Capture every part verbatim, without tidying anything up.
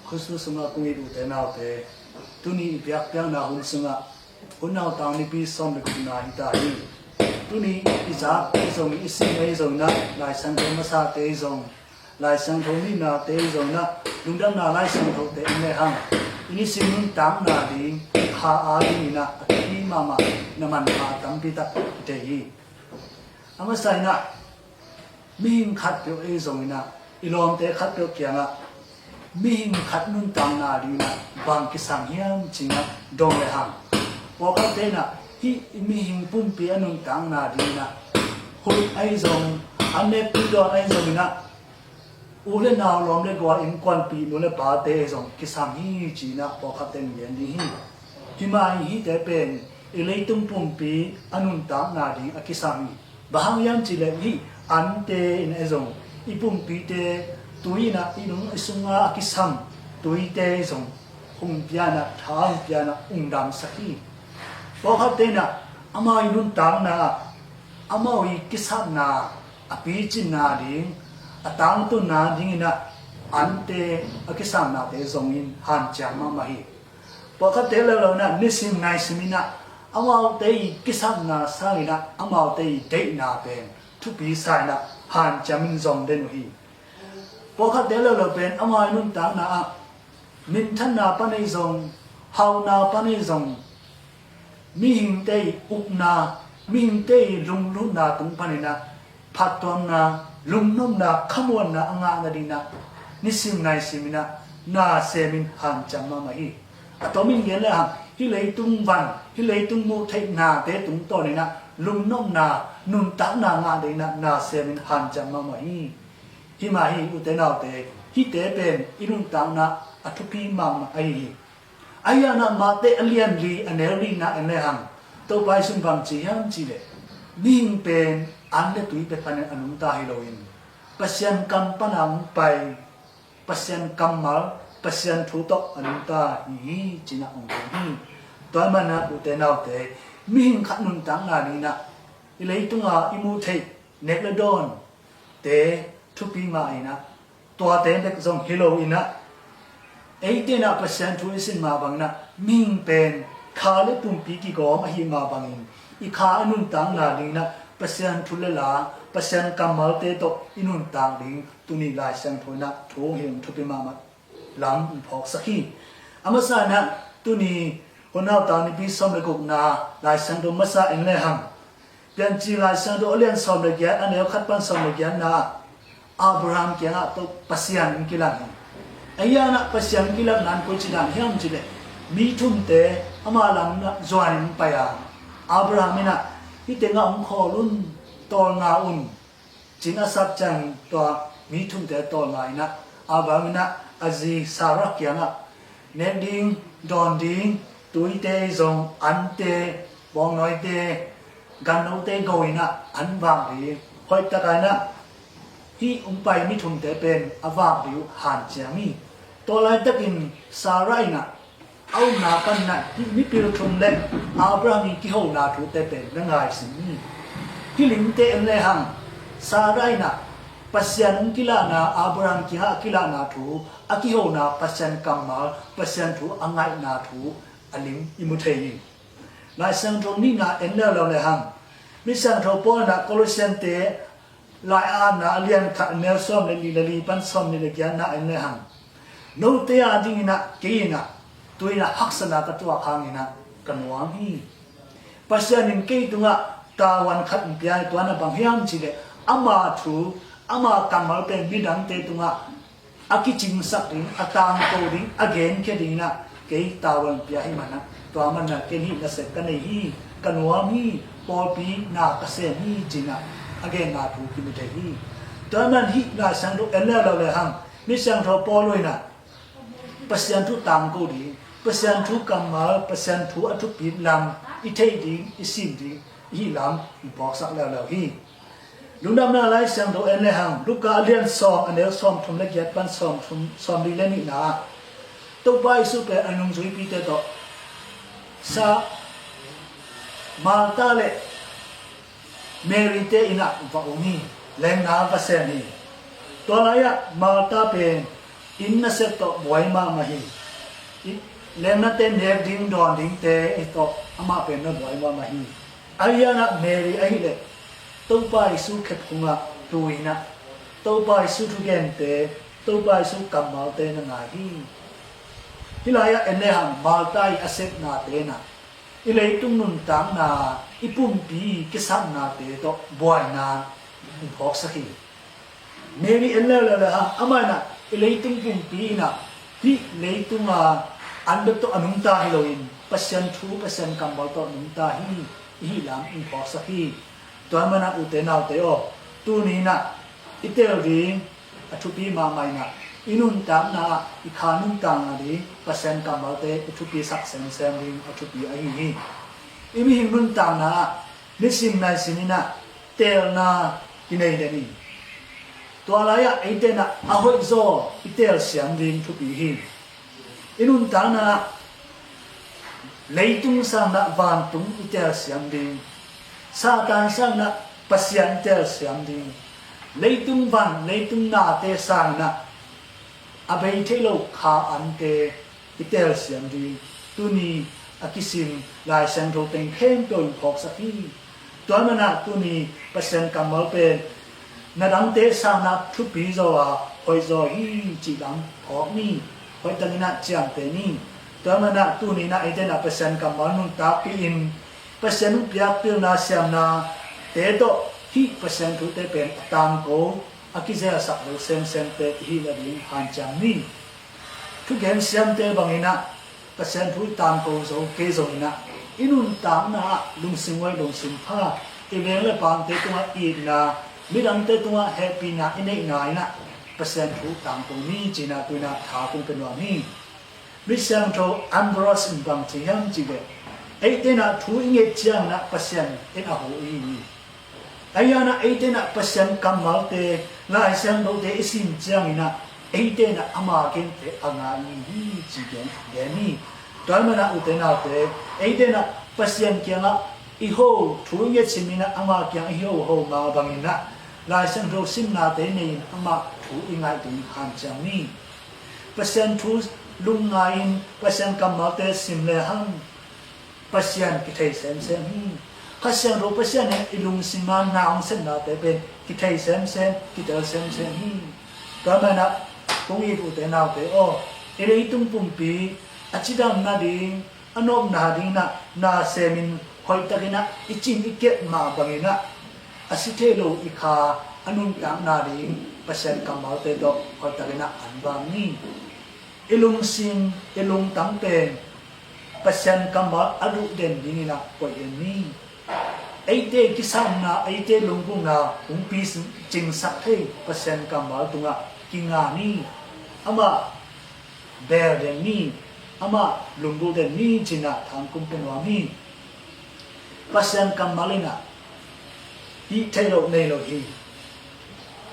Khristu sungah kong it ute naute, tuni i biakpiakna hun sungah hun nautang nipi sawm le gukna hi ta hi. Tuni i zak ahi zong, i sim ahi zong inah, Lai Siangtho masate ahi zong, Lai Siangtho nihnate ahi zong inah, Lungdamna Lai Siangthote en le hang, i nisim nuntakna ding kha a ding inah a thupi mahmah, na manpha tampi tak i thei hi. A masa inah, mihing khatpeuh ahi zong inah, i lawmte khatpeuh kiangah mihing khat nuntakna ding inah bang kisam hiam ci inah dong le hang, pawlkhatte inah hih i mihing pumpi a nuntakna ding inah, huih ahi zong, an le pui dawn ahi zong inah, u le nau, lawm le gual, innkuanpih, nu le pate ahi zong kisam hi ci inah pawlkhatte in gen ding hi. Hi mah hi, hihte pen i leitung pumpi a nuntakna ding a kisam hi. Bang hang hiam cih leh hih ante in ahi zong, i pumpite tui inah, i nung i sunga a kisam tuite ahi zong hong pia inah, tha hong pia inah hong damsak hi. Pawlkhatte inah amau i nuntakna ah amau i kisapna a picinna ding, a tangtunna ding inah ante a kisapnate zong in hanciam mahmah hi. Pawlkhatte leuleu inah nisim naisim inah amaute i kisapna sang inah amaute i deihna pen thupi sa inah hanciam in zong den uh hi. Pawlkhatte leuleu pen amau i nuntakna ah minthanna pan ahi zong, hauna pan ahi zong, mihingte i ukna, mihingte i lunglutna tung pan inah phattuamna, lungnopna, khamuanna a ngah nading inah nisim naisim inah na sem in hanciam mahmah hi. A tomin gen le hang, hih leitung van, hih leitung muh theih nate tungtawn inah lungnopna, nuntakna ngah ding inah na sem in hanciam mahmah hi. Hi mah hi, ute naute, hihte pen i nuntakna a thupi mahmah ahi hi. Ahi hangin ah Mate a lian li, a neu lina en le hang, Topa Jesuh in bang ci hiam cih leh, mihing pen an le tui pek panin a nungta hi loin, Pasian kam pan a hong pai, Pasian kammal, Pasian thu tawh a nungta hi hi ci-in ah hong gen hi. Tua ahih manin ah ute naute, mihing khat nuntakna dingin ah i leitung a i muh theih nek le dawnte thupi mah in ah, tuate bek zong hi loin ah, eite in ah Pasian thu i sin mah bangin ah, mihing pen kha le pumpi kigawm ahih mah bangin, i kha a nuntakna dingin ah Pasian thu le la, Pasian kammalte tawh i nuntak ding tuni Lai Siangtho in ah thu hong hilh thupi mahmah lam hong phawksak hi. A masa in ah tuni Hun Nautang Nipi sawm le gukna Lai Siangtho masa en le hang, Piancil Lai Siangtho a lian sawm le giat, a neu khat pan sawm le giatna ah, Abraham kiangah tawh Pasian hong kilang hi. Ahi zongin ah Pasian hong kilakna in koici dan hiam cih leh, mi thumte ama lam ah zuanin hong pai a, Abraham in ah, "Hih tengah hong khawl un, tawlnga un," ci-in a sap ciangin tua mi thumte tawlnga in ah, Abraham in ah a zi Sarah kiangah, nek ding, dawn ding, tuite zong, ante, bawngnawite, gannote go in ah an vak ding, hoih takin ah hih hong pai mi thumte pen a vak ding uh hanciam hi. Tua laitakin Sarah in ah a upna panin ah hih mipil thum le Abraham i kihona thute pen na ngaihsun hi. Hih limte en le hang, Sarah in ah Pasian hong kilakna, Abraham kiangah a kilakna thu, a kihona Pasian kammal, Pasian thu a ngaihna thu a lim i mu thei hi. Lai Siangtho nihna en leuleu le hang, Misiangtho Paul in ah Kolosiante lai a atna a lian khat, a neu sawm le li le li pan sawm nih le giatna en le hang, "Note a dingin ah kei in ah tu-in ah haksatna ka tuak hangin ah ka nuam hi. Pasian in kei tungah tavuan khat hong pia hi, tua in ah bang hiam cih leh, ama thu, ama kammal pen midangte tungah a kicingsak ding, a tangko ding, a genkhia dingin ah kei tavuan pia ahih manin ah, tua manin ah ken hih nasep ka nei hi, ka nuam hi, pawlpi na ka sem hi," ci-in ah a genna thu kimu thei hi. Tua manin hih Lai Siangtho en leuleu le hang, Misiangtho Paul in ah Pasian thu tangko ding, Pasian thu kammal, Pasian thu a thupit lam i theih ding, i sim ding i hih lam i phawksak leuleu hi. Lungdamna Lai Siangtho en le hang, Luka a lian sawm, a neu sawm thum le giat pan sawm thum, sawm li le nihna ah, Topa Jesuh pen a nungzuipite tawh sa, Martha le Mary te inn ah va om hi, lengna va sem hi. Tua lai-ah Martha pen Inn nasep tawh buai mahmah hi. Inn, lengnate nek ding dawn dingte i tawh amah pen na buai mahmah hi. Ahi zongin ah Mary ahih leh Topa Jesu khepkhung ah tu in ah Topa Jesu thugente, Topa Jesu kammalte na ngai hi. Hih lai-ah en lehang Martha i a sepnate in ah i leitung nuntakna, i pumpi kisapnate tawh buaina hong phawksak hi. Mary en leuleu lehang amah in ah i leitung pumpi in ah hih leitung a an bek tawh a nungta hi loin Pasian thu, Pasian kammal tawh nungta hi, i hih lam hong phawksak hi. Tua manin ah ute naute aw, tuni in ah i tel ding a thupi mahmah in ah i nuntakna ah i kha nuntakna ding Pasian kammalte i thupisak semsem ding a thupi ahi hi. I mihing nuntakna ah nisim naisim in ah teelna i nei den hi. Tua lai-ah eite in ah a hoihzaw i teelsiam ding thupi hi. I nuntakna ah leitung sangin ah vantung i teelsiam ding, Satan sangin ah Pasian i teelsiam ding, leitung van, leitung nate sangin ah a bei theih loh kha ante i teelsiam ding tuni a kisim Lai Siangtho teng khempeuh in phawksak hi. Tua manin ah tuni Pasian kammal pen na dangte sangin ah thupi zaw a hoih zaw hi cih lam phawk ni. Hoih takin ah ciamteh ni. Tua manin ah tuni in ah eite in ah Pasian kammal nuntakpih in Pasian hong piak pilna siamnate tawh hih Pasian thute pen a tangko a kizelsak lo semsemte i hih nading hanciam ni. Thugen siamte bangin ah Pasian thu i tangko zo kei zongin ah i nuntakna ah lungsim huai, lungsim pha, i veng le paamte tungah itna, midangte tungah hehpihna i neihna in ah Pasian thu tangko ni ci-in ah tu-in ah tha kong pia nuam hi. Misiangtho Ambrose in bang ci hiam cih leh, eite in ah thu i nget ciangin ah Pasian in a ho i hi hi. Ahi zongin ah eite in ah Pasian kammalte, Lai Siangthote i sim ciangin ah eite in ah ama gente a ngai i hi hi ci gen, gen hi. Tua manin ah ute naute, eite in ah Pasian kiangah i ho, thu i nget simin ah ama kiang i ho, ho mah bangin ah Lai Siangtho simnate nei-in amah thu i ngaih ding hanciam ni. Pasian thu lungngai-in Pasian kammalte sim lehang Pasian kithei semsem hi. Kha Siangtho Pasian in i lungsim a na hong sepnate pen kithei semsem, kitel semsem hi. Tua manin ah kong it ute naute aw, i leitung pumpi a cidam nading, a nopna dingin ah na semin hoihtakin ah i cin i kiat mah bangin ah a si thei lo i kha a nuntakna ding Pasian kammalte tawh hoihtakin ah an vak ni. I lungsim, i lungtang pen Pasian kammal a duh den dingin ah koih den ni. Eite kisapna, eite lunggulhna hong picingsak thei Pasian kammal tungah kinga ni. Amah bel den ni, amah lunggulh den ni ci-in ah tha kong pia nuam hi. Pasian kammal in ah hih theih loh nei lo hi.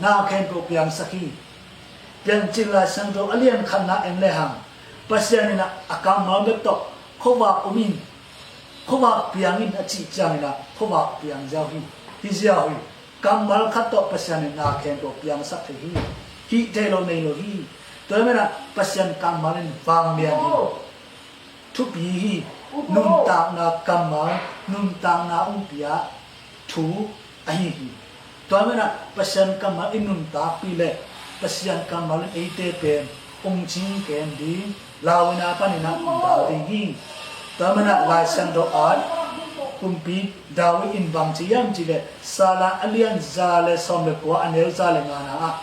Na khempeuh piangsak hi. Piancil Lai Siangtho a lian khatna en lehang Pasian in ah a kammal bek tawh khuavak om in, khuavak piang in a cih ciangin ah khuavak piang ziau hi. Hi ziau hi. Kammal khat tawh Pasian in na khempeuh piangsak thei hi. Hih theih loh nei lo hi. Tua manin ah Pasian kammal in vanglian hi. Thupi hi. Nuntakna kammal, nuntakna hong pia thu ahi hi. Tua manin ah Pasian kammal i nuntakpih leh Pasian kammal in eite pen hong cingken ding, lau-in a panin ah hong dal ding hi. Tua manin ah Lai Siangtho ah kumpi David in bang ci hiam cih leh Salam a lian za le sawm le kua, a neu za le ngana ah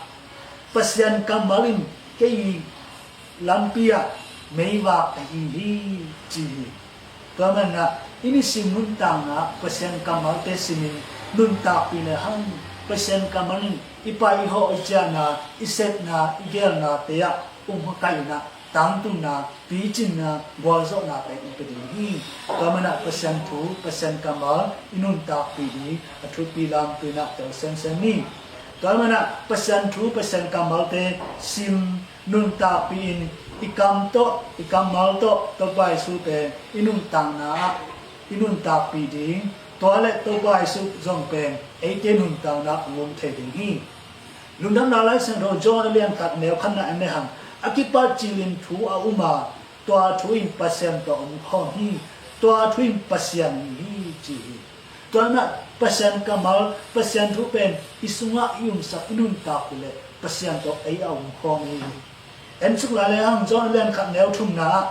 Pasian kammal in kei lampi ah meivak ahi hi ci hi. Tua manin ah i nisim nuntakna ah Pasian kammalte simin nuntakpih lehang Pasian kammal in i pai i hawh, i ciahna, i sepna, i geelnate ah hong hakaih in ah tangtunna, picinna, gualzawhna pen i pia ding hi. Tua manin ah Pasian thu, Pasian kammal i nuntakpih ding a thupi lam tu-in ah tel semsem ni. Tua manin ah Pasian thu, Pasian kammalte sim, nuntakpih in i kam tawh, i kammal tawh Topa Jesu pen i nuntakna ah i nuntakpih ding, tua leh Topa Jesu zong pen eite nuntakna ah hong om thei ding hi. Lungdamna Lai Siangtho John a lian khat, neu khatna en lehang, a kipat cilin thu a um a, tua thu in Pasian tawh om khawm hi. Tua thu in Pasian hi ci hi. Tua ahih manin Pasian kammal, Pasian thu pen i sungah i umsak, i nuntak uh leh Pasian tawh ei a om khawm hi. En suk lai le hang, John a lian khat neu thumna ah,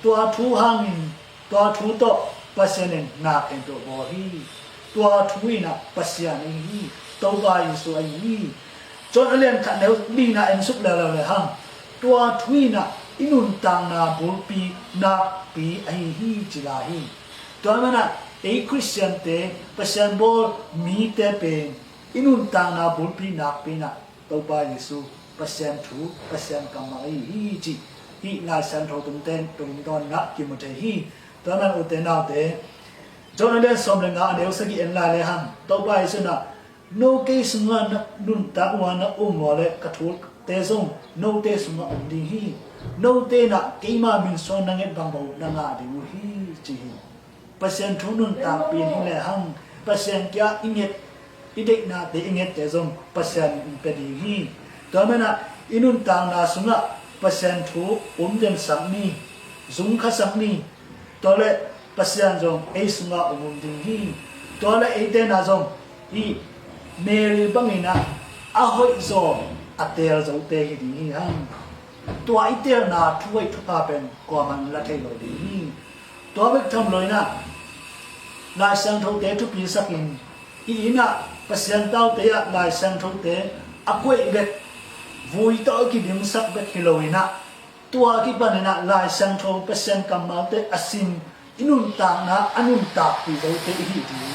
tua thu hangin, tua thu tawh Pasian in nakpi tawh bawl hi. Tua thu in ah Pasian ahi hi. Topa Jesu ahi hi. John a lian khat neu lina en suk leuleu le hang, tua thu in ah i nuntakna bulpi nakpi ahi hi ci lai hi. Tua ahih manin ei Khristiante, Pasian bawl mite pen i nuntakna bulpi nakpi in ah Topa Jesu, Pasian thu, Pasian kammal ahi hi cih hih Lai Siangtho tungtawn, tungtawn in ah kimu thei hi. Tua ahih manin ute naute, John a lian sawm le nga a neu sagih en lai le hang, Topa Jesu in ah, no kei sungah na nuntak uh a na um uh leh ka thute zong note sungah om ding hi. Note in ah keima min suang na nget bang bawh na ngah ding uh hi ci hi. Pasian thu nuntakpih in hi le hang, Pasian kiang i nget, i deihnate, i ngette zong Pasian in pia ding hi. Tua ahih manin i nuntakna sungah Pasian thu um den sak ni, zung kha sak ni. Tua leh Pasian zong ei sungah om, om ding hi. Tua leh eite in ah zong hih Mary bangin ah a hoih zaw a teel zote hi ding hi hang. Tua i teelna thu hoih thupha pen kuamah in la thei lo ding hi. Tua bek tham loin ah Lai Siangthote thupi sakin, i inn ah Pasian taute ah Lai Siangthote a koih bek, vui tawh a kidimsak bek hi loin ah, tua kipanin ah Lai Siangtho, Pasian kammalte a sim, i nuntakna a nuntakpih zote i hi ding.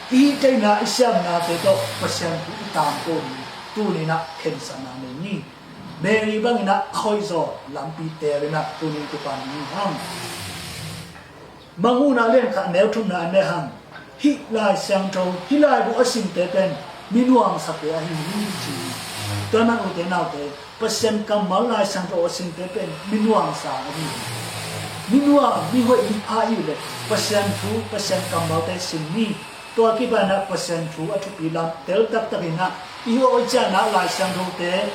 I hih theihna, i siamnate tawh Pasian thu i tangko ding. Tuni in ah khensatna nei ni. Mary bangin ah a hoih zaw lampi teel in ah tuni in kipan ni hang. Mangmuhna lian khat neu thumna en le hang, hih Lai Siangtho, hih laibu a simte pen minuang sate ahi hi ci. Tua ahih manin ute naute, Pasian kammal Lai Siangtho a simte pen minuang sa ahi hi. Minuang, mihoih, mipha i hih leh Pasian thu, Pasian kammalte sim ni. Tua kipanin ah Pasian thu a thupi lam tel taktakin ah, i hoih ciangin ah Lai Siangthote,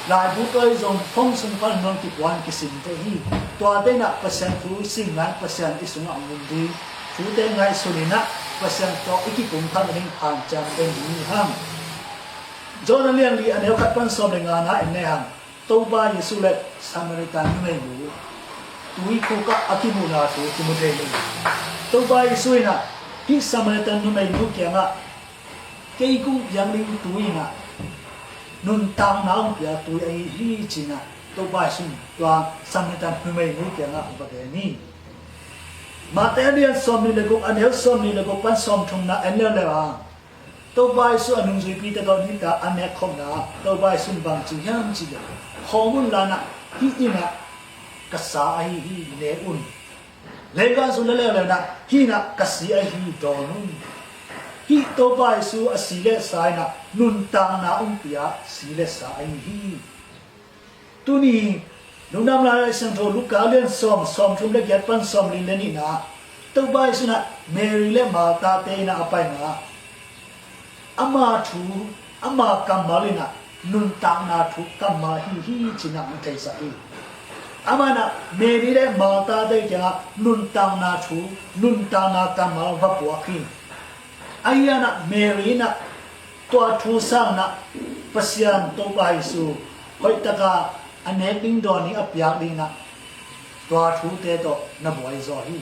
laibu tawh zong phone sung pan zong kipuak kisim thei hi. Tuate in ah Pasian thu i sim lai-in Pasian i sungah om ding, thute ngaihsun in ah Pasian tawh i kipumkhat nading hanciam den ding hi hang. John a lian li a neu khat pan sawm le ngana en le hang, Topa Jesu le Samaritan numeinu tuikhuk ah a kimuhna thu kimu thei hi. Topa Jesu in ah hih Samaritan numeinu kiangah, kei kong piak ding tui in ah nuntakna hong pia tui ahi hi ci-in ah Topa Jesu in tua Samaritan numeinu kiangah va gen hi. Matthai a lian sawmnih le guk a neu sawmnih le guk pan sawmthumna en leuleu a, Topa Jesu a nungzuipite tawh nitak a nekkhopna ah Topa Jesu in bang ci hiam cih leh, khawm unla in ah hih inn ah ka sa ahi hi, ne un. Leiba zu le leuleu in ah hih inn ah ka si ahi hi, dawn un. Hih Topa Jesu a si le sa in ah nuntakna hong pia si le sa ahi hi. Tuni, Lungdamna Lai Siangtho Luka lian sawm, sawmthum le giat pan sawmli le nihna, Topa Jesu in ah Mary le Martha-te inn ah a pai in ah, ama thu, ama kammal in ah nuntakna thu kammal ahi hi ci-in ah hong theisak hi. Amah in ah Mary le Martha-te kiangah nuntakna thu, nuntakna kammal va puak hi. Ahi hangin ah Mary in ah tua thu sangin ah Pasian Topa Jesu hoihtakin a nek ding, dawn ding, a piak dingin ah tua thute tawh na buai zaw hi.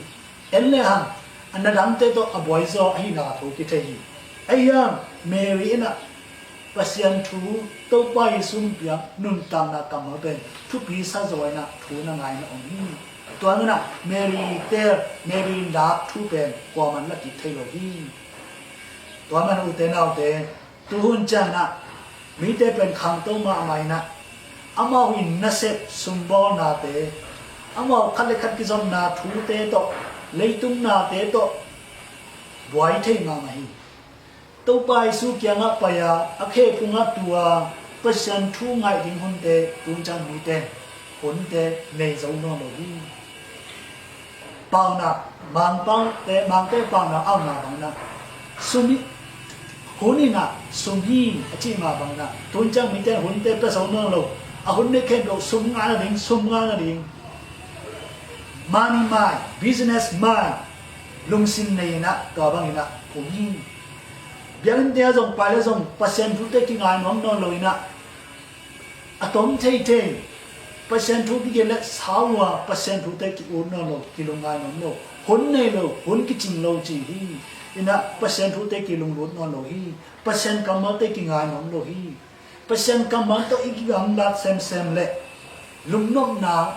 En le hang, a na dangte tawh a buai zaw ahihna thu kithei hi. Ahi hang Mary in ah Pasian thu, Topa Jesu hong piak nuntakna kammal pen thupi sa zaw in ah thu na ngai na om hi. Tua ahih manin ah Mary te, Mary nak thu pen kuaman la kik thei lo hi. Tua ahih manin ute naute, tuhun ciangin ah mite pen khangto mahmah in ah, amau in nasep sumbawlnate, amau khat le khat kizopna thute tawh, leitung nate tawh buai thei mahmah hi. Topa Jesu kiangah pai-a, a khe phungah tu-a, Pasian thu ngaih ding hunte, tuhun ciang mite hunte nei zo nawn lo hi. Paunak, Mangpangte, Mangte paunak a omna bangin ah, sum hi, hun in ah sum hi a cih mah bangin ah, tuhun ciang mite hunte pia zo nawn lo. A hun nei khempeuh sum ngah nading, sum ngah nading, money mind, business mind, lungsim nei in ah tua bangin ah um hi. Biakinnte ah zong, pai le zong Pasian thute kingai nuam nawn lo in ah, a tom theithei, Pasian thu kigen le sau a, Pasian thute ki-ut nawn lo, kilungngai nuam lo, hun nei lo, hun kicing lo ci hi. In ah Pasian thute kilunglut nawn lo hi. Pasian kammalte kingai nuam lo hi. Pasian kammal tawh i kigamlat semsem le lungnopna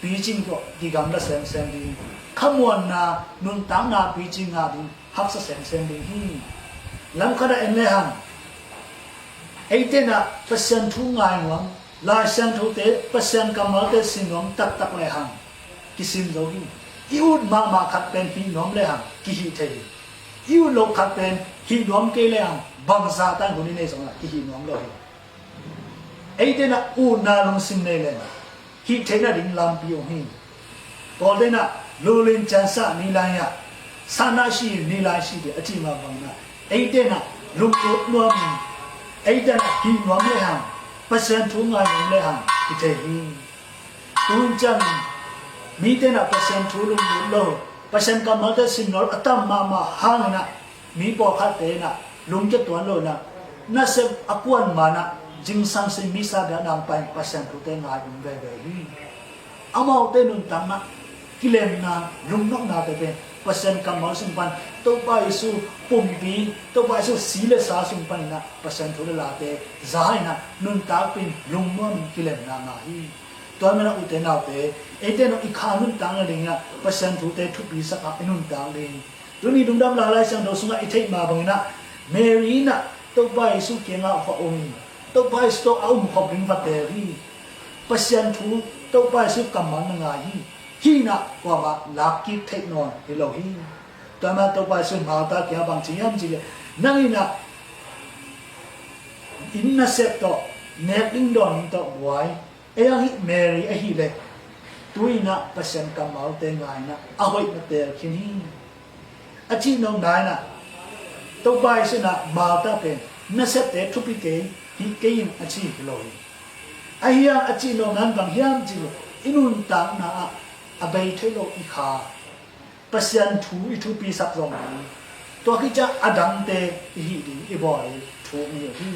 picing tawh kigamlat semsem ding, khamuanna, nuntakna picing ngah ding haksa semsem ding hi. Lam khatah en lehang, eite in ah Pasian thu ngai nuam, Lai Siangthote, Pasian kammalte sin nuam taktak lehang kisin zo hi. I ut mahmah khat pen hih nuam lehang kihih thei hi. I ut loh khat pen hih nuam kei lehang bangzah tan hun i nei zongin ah kihih nuam lo hi. Eite in ah utna lungsim nei leng hih theih nading lampi om hi. Pawlte in ah lulin ciansa ni lai ah, sana shi ni lai shi ti a cih mah bangin ah, eite in ah lunglut nuamin, eite in ah hih nuam lehang, Pasian thu ngai nuam lehang hi thei hi. Tun ciangin mite in ah Pasian thu lunglut lo, Pasian kammalte sin nawn a tam mahmah hangin ah, mi pawlkhatte in ah lungkia tuan lo in ah, nasep a kuan man ah zingsang sin misa biakna pai Pasian thute ngai um veve hi. Amaute nuntakna, kilemna, lungnopnate pen Pasian kammal sung pan, Topa Jesu pumpi, Topa Jesu si le sa sung pan in ah Pasian thu le late za in ah nuntakpih in lungnuam kilemna ngah hi. Tua manin ah ute naute, eite in ah i kha nuntak nading in ah Pasian thute thupi sak a i nuntak ding. Tuni lungdam Lai Siangtho sungah i theih mah bangin ah, Mary in ah Topa Jesu kiangah va um hi. Topa Jesu tawh a um khop ding va teel hi. Pasian thu, Topa Jesu kammal na ngai hi. Hih in ah kuamah lakkik theih nawn hi lo hi. Tua manin ah Topa Jesu in Martha kiangah bang ci hiam cih leh, nang in ah inn nasep tawh, nek ding dawn ding tawh buai, ei ang hih Mary ahih leh tu-in ah Pasian kammalte ngai in ah a hoih na teel khin hi, a cih nopna in ah, Topa Jesu in ah Martha pen, nasepte thupi kei, hih kei in a ci hi lo hi. Ahi hang a cih nopna in bang hiam cih leh, i nuntakna ah a bei thei lo i kha Pasian thu i thupisak zong ding, tua khit ciang a dangte i hih ding i bawl ding thu om hi.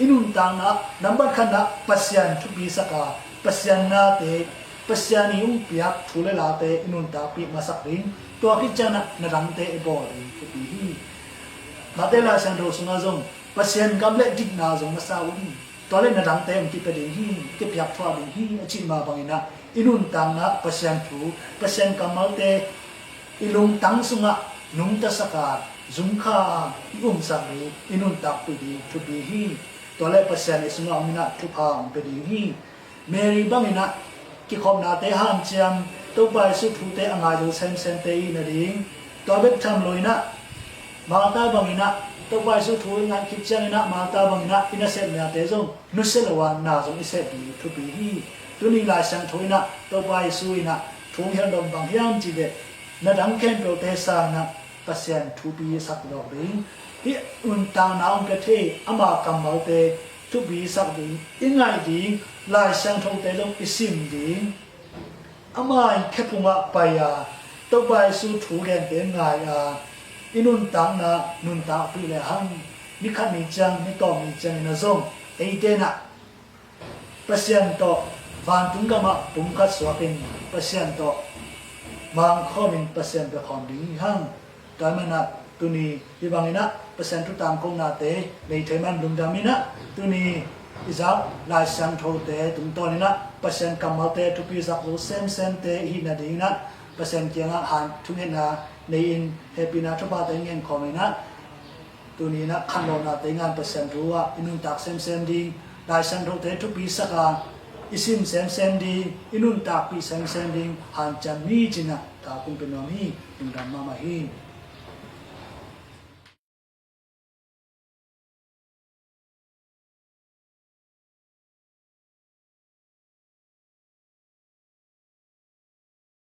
I nuntakna, nambat khatna, Pasian thupisak a, Pasian nate, Pasian i hong piak thu le late i nuntakpih masak ding, tua khit ciang ah na dangte i bawl ding thupi hi. Mate Lai Siangtho sungah zong Pasian gam le dikna zong masa uh hi. Tua le na dangte hong kipia ding hi, kipiak thuah ding hi, a cih mah bangin ah, i nuntakna Pasian thu, Pasian kammalte i lungtang sungah nungtasak a, zungkha a i umsak ding, i nuntakpih ding thupi hi. Tua le Pasian i sungah om in ah thupha hong pia ding hi. Mary bangin ah kikhopnate hanciam, Topa Jesu thute a ngai zo semsemte i hih nading. Tua bek tham lo in ah, Martha bangin ah, Topa Jesu thu i ngai khit ciangin ah, Martha bangin ah i nasep nate zong nusia lo a, na zong i sep ding thupi hi. Tuni Lai Siangtho in ah, Topa Jesu in ah thu hong hilh nop bang hiam cih leh, na dang khempeuhte sangin ah Pasian thupi sak zawk ding, hih nuntakna hong pia thei ama kammalte thupi sak ding i ngaih ding, Lai Siangthote zong i sim ding, ama inn khephungah pai a, Topa Jesu thu gente ngai a, i nuntakna nuntakpih lehang, ni khat ni ciang, ni tawp ni ciangin ah zong eite in ah Pasian tawh vantung gamah pumkhat suakin, Pasian tawh mangkhawmin Pasian biakhawm ding hi hang. Tua ahih manin ah tuni hih bangin ah Pasian thu tangkonate nei thei man lungdam in ah, tuni i zak Lai Siangthote tungtawnin ah Pasian kammalte thupisak zo semsemte i hih nadingin ah Pasian kiangah han thungetna nei-in, hehpihna thuphate ngen khawmin ah, tuni in ah khanlawhnate ngan Pasian thu ah i nuntak semsem ding, Lai Siangthote thupisak a i sim semsem ding, i nuntakpih semsem ding hanciam ni ci-in ah ka kong pia nuam hi. Lungdam mahmah hi.